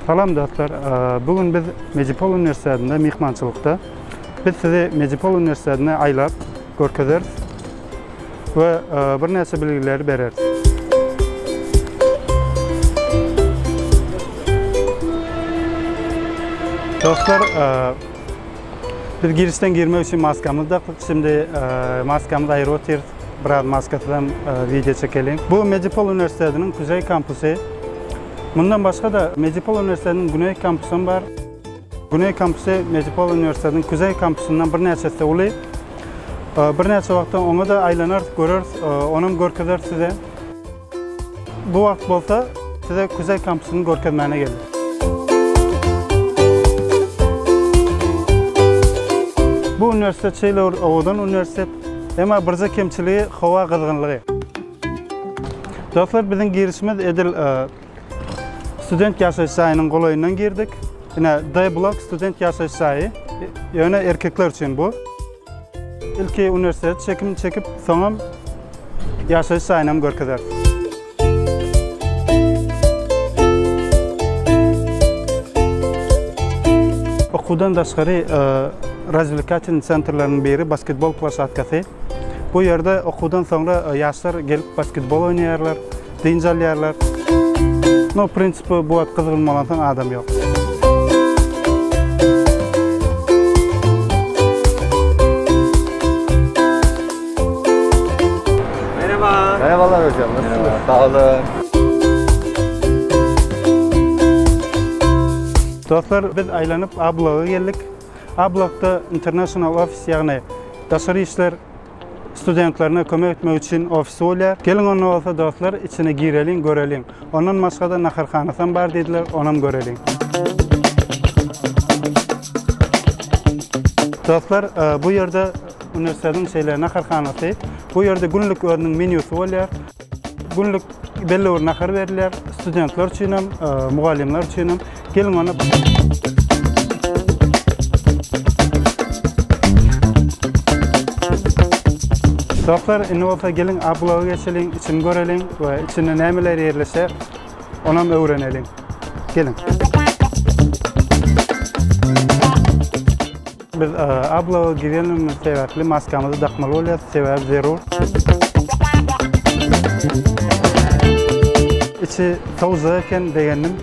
Salam dostlar, bu gün biz Mejipol uniwersitetinde myhmançylykda. Biz sizi Mejipol uniwersitetine aýlap görkezeris we birnäçe bilgileri bereris. Dostlar, biz girişden girmek üçin maskamyzy dakdyk. Şimdi maskamyzy aýyryp otyrys. Biraz maskasyzam wideo çekeliň. Bu Medipol uniwersitetiniň Kuzeý kampusy. Mundan başga-da Medipol uniwersitetiniň Güneý kampusam bar. Güneý kampusy Medipol uniwersitetiniň Kuzeý kampusyndan birnäçe esse uly. Birnäçe wagtdan oňa-da aýlanarys, göreris, onam görkezeris size. Bu wagt bolsa size Kuzeý kampusyny görkezmäne geldik. Bu uniwersitet şeýle bir owadan uniwersitet. Emma birje kemçiligi howa gyzgynlygy. Dostlar biziň girişimiz edil student ýaşaýyş jaýynyň golaýyndan girdik. Ine D blok student ýaşaýyş jaýy. Ýöne erkekler üçin bu. Ilki uniwersitet çekim çekip, soňam ýaşaýyş jaýynam görkezeris. Okuwdan daşgary razwlekatelnyý sentrleriniň biri basketbol ploşadkasy. Bu ýerde okuwdan soňra ýaşlar gelip basketbol oýnaýarlar, dynç alýarlar. No, prinsipi bu wagt gyzgyn bolansoň adam ýok. Merhaba. Merhabalar hocam. Nasılsınız? Merhaba. Sağ olun. Dostlar, biz aýlanyp A bloga geldik. A blokda International Office, ýagny daşary işler studentlerine kömek etmek üçin ofisi bolýar. Geliň onda bolsa dostlar, içine gireliň, göreliň. Ondan başga-da naharhanasam bar diýdiler, onam göreliň. Dostlar, bu ýerde uniwersitetiň şeýle naharhanasy. Bu ýerde günlük özüniň menýusy bolýar. Günlük belli bir nahar berilýär. Studentler üçinem, mugallymlar üçinem. Geliň onda. Dostlar, indi bolsa geliň A bloga geçeliň, içini göreliň we içinde nämeler ýerleşýär, onam öwreneliň. Geliň. Biz A bloga girenligimiz sebäpli maskamyzy dakmaly bolýar, sebäbi zerur. Içi sowujak eken, begendim.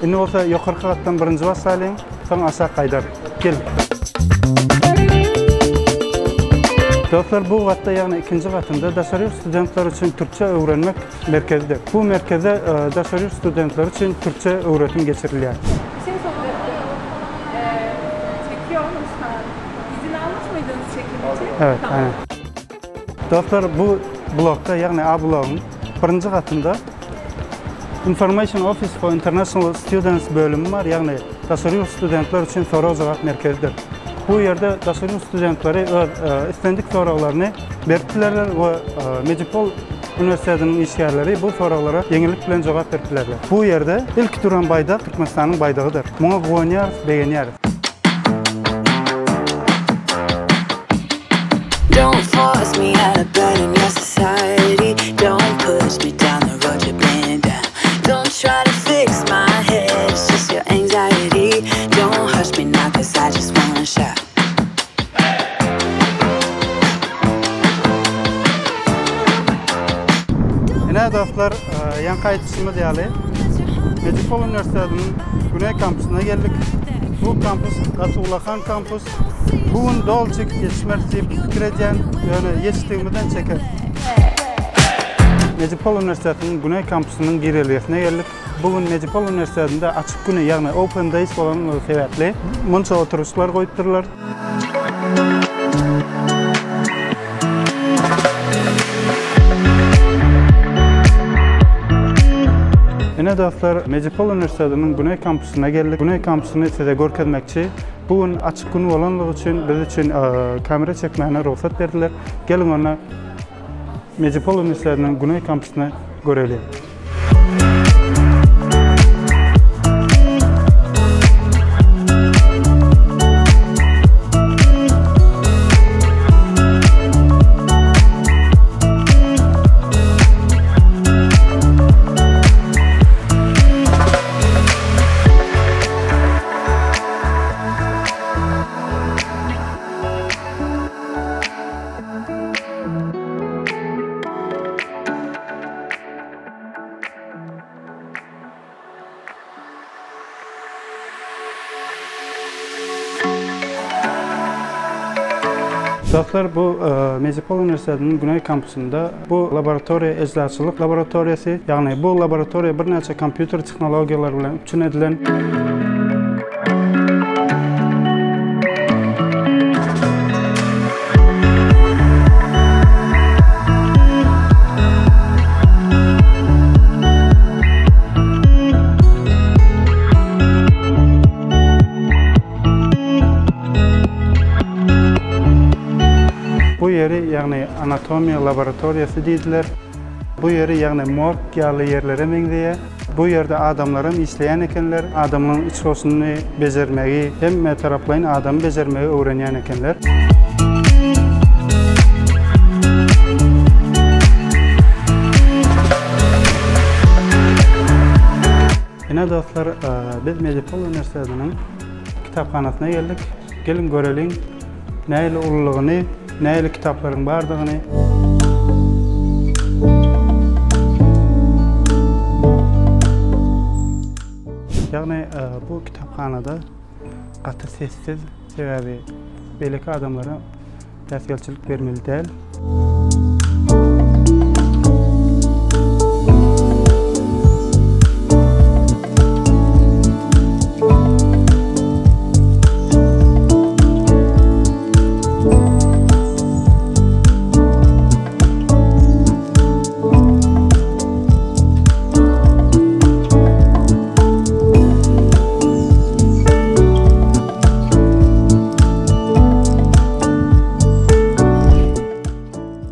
Indi bolsa ýokarky gatdan birinji başlalyň, soň aşak gaýdarys. Gel. Dostlar, bu gatda, ýagny ikinji gatynda daşary ýurt studentleri üçin türkçe öwrenmek merkezidir. Bu merkezde daşary ýurt studentleri üçin türkçe öwretim geçirilýär. Evet, aynen. Dostlar, bu blokda, ýagny A blogyň birinji gatynda Information Office for International Students bölümi bar, ýagny daşary ýurt studentler üçin sorag-jogap merkezidir. Bu ýerde daşary ýurt studentleri öz islendik soraglaryny berip bilerler we Medipol uniwersitetiniň işgärleri bu soraglara ýeňillik bilen jogap berip bilerler. Bu ýerde ilki duran baýdak Türkmenistanyň baýdagydyr. Muňa guwanýarys, begenýäris. Don't force me out of bed in your society. Don't push me down the road you've been down. Don't try to fix my head, it's just your anxiety. Don't hush me now, cause I just wanna shout. Ine dostlar, ýaňky aýdyşymyz ýaly, Medipol uniwersitetiniň Güneý kampusyna geldik. Bu kampus gaty ulakan kampus. Bu gün doly çekip ýetişmeris diýip pikir edýän, ýöne ýetişdigimizden çekeris. Medipol uniwersitetiniň Güneý kampusynyň girelgesine geldik. Bu gün Medipol uniwersitetinde açyk güni, ýagny Open Days bolanlygy sebäpli munça oturyşlar goýupdyrlar. Ine dostlar, Medipol uniwersitetiniň Güneý kampusyna geldik. Güneý kampusyny size görkezmekçi. Bu gün açyk gün bolanlygy üçin biz üçin kamera çekmäne rugsat berdiler. Geliň onda Medipol uniwersitetiniň Güneý kampusyny göreliň. Dostlar, bu Medipol uniwersitetiniň Güneý kampusynda bu laboratoriýa ejlaçylyk laboratoriýasy, ýagny bu laboratoriýa birnäçe kompýuter tehnologiýalary bilen üpjün edilen. Bu ýeri, ýagny anatomiýa laboratoriýasy diýdiler. Bu ýeri, ýagny morg ýaly ýerlere meňzeýär. Bu ýerde adamlaram işleýän ekenler. Adamlaryň iç goşunyny bejermegi, hemme taraplaýyn adamy bejermegi öwrenýän ekenler. Ine dostlar, biz Medipol uniwersitetiniň kitaphanasyna geldik. Geliň göreliň, nähili ululygyny, nähili kitaplaryň bardygyny. Ýagny bu kitaphanada gaty sessiz, sebäbi beýleki adamlara päsgelçilik bermeli däl.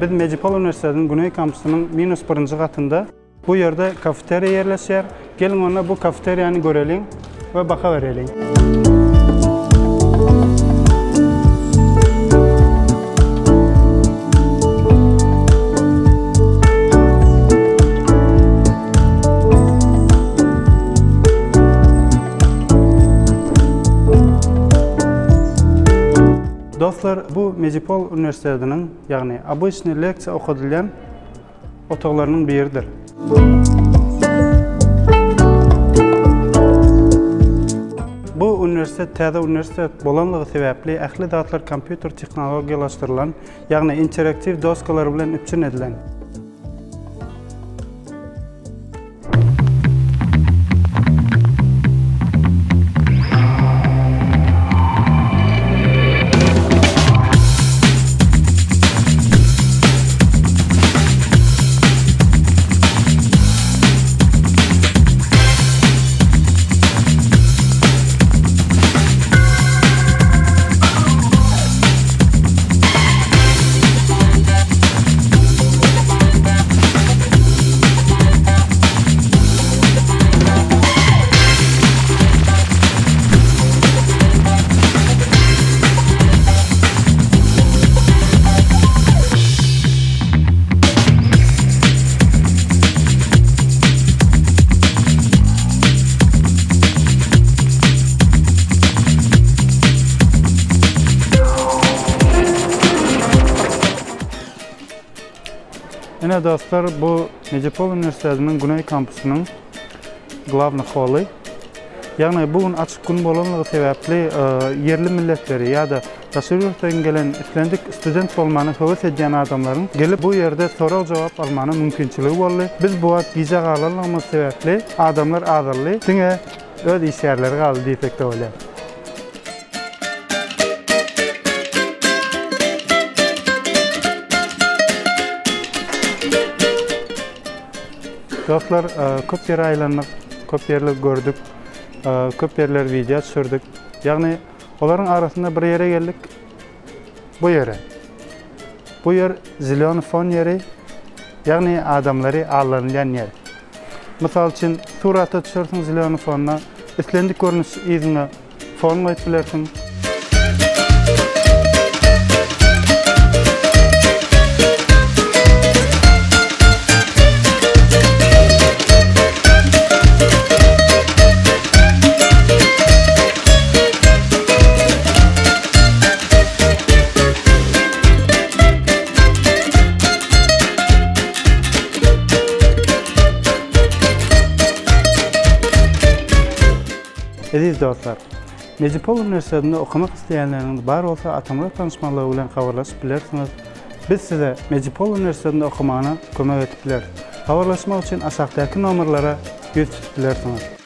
Biz Medipol uniwersitetiniň Güneý kampusynyň minus birinji gatynda. Bu ýerde kafeteriýa ýerleşýär. Geliň onda bu kafeteriýany göreliň we baha bereliň. Dostlar, bu Medipol uniwersitetiniň, ýagny obyçnyý leksiýa okadylýan otaglarynyň biridir. Bu uniwersitet täze uniwersitet bolanlygy sebäpli ähli zatlar kompýuter tehnologiýalaşdyrylan, ýagny interaktiw doskalar bilen üpjün edilen. Ine dostlar bu Medipol uniwersitetiniň Güneý kampusynyň glawny holy. Ýagny bu gün açyk gün bolanlygy sebäpli ýerli milletleri ýa-da daşary ýurtdan gelen islendik student bolmany höwes edýän adamlaryň gelip bu ýerde sorag-jogap almana mümkinçiligi boldy. Biz bu wagt gijä galanlygymyz sebäpli adamlar azaldy, diňe öz işgärleri galdy diýsek-de bolýar. Dostlar, köp ýere aýlandyk, köp ýerleri gördük, köp ýerleri wideo düşürdik. Ýagny olaryň arasynda bir ýere geldik. Bu ýere. Bu ýer zelýony fon ýeri, ýagny adamlary allanylýan ýer. Mysal üçin, surata düşersiň zelýony fonda, islendik görnüş yzyňa Fon goýup bilersiň. Eziz dostlar! Medipol uniwersitetinde okamak isleýänleriňiz bar bolsa Atamyrat tanyşmalygy bilen habarlaşyp bilersiňiz. Biz size Medipol uniwersitetinde okamana kömek edip bileris. Habarlaşmak üçin aşakdaky nomerlere ýüz tutup bilersiňiz.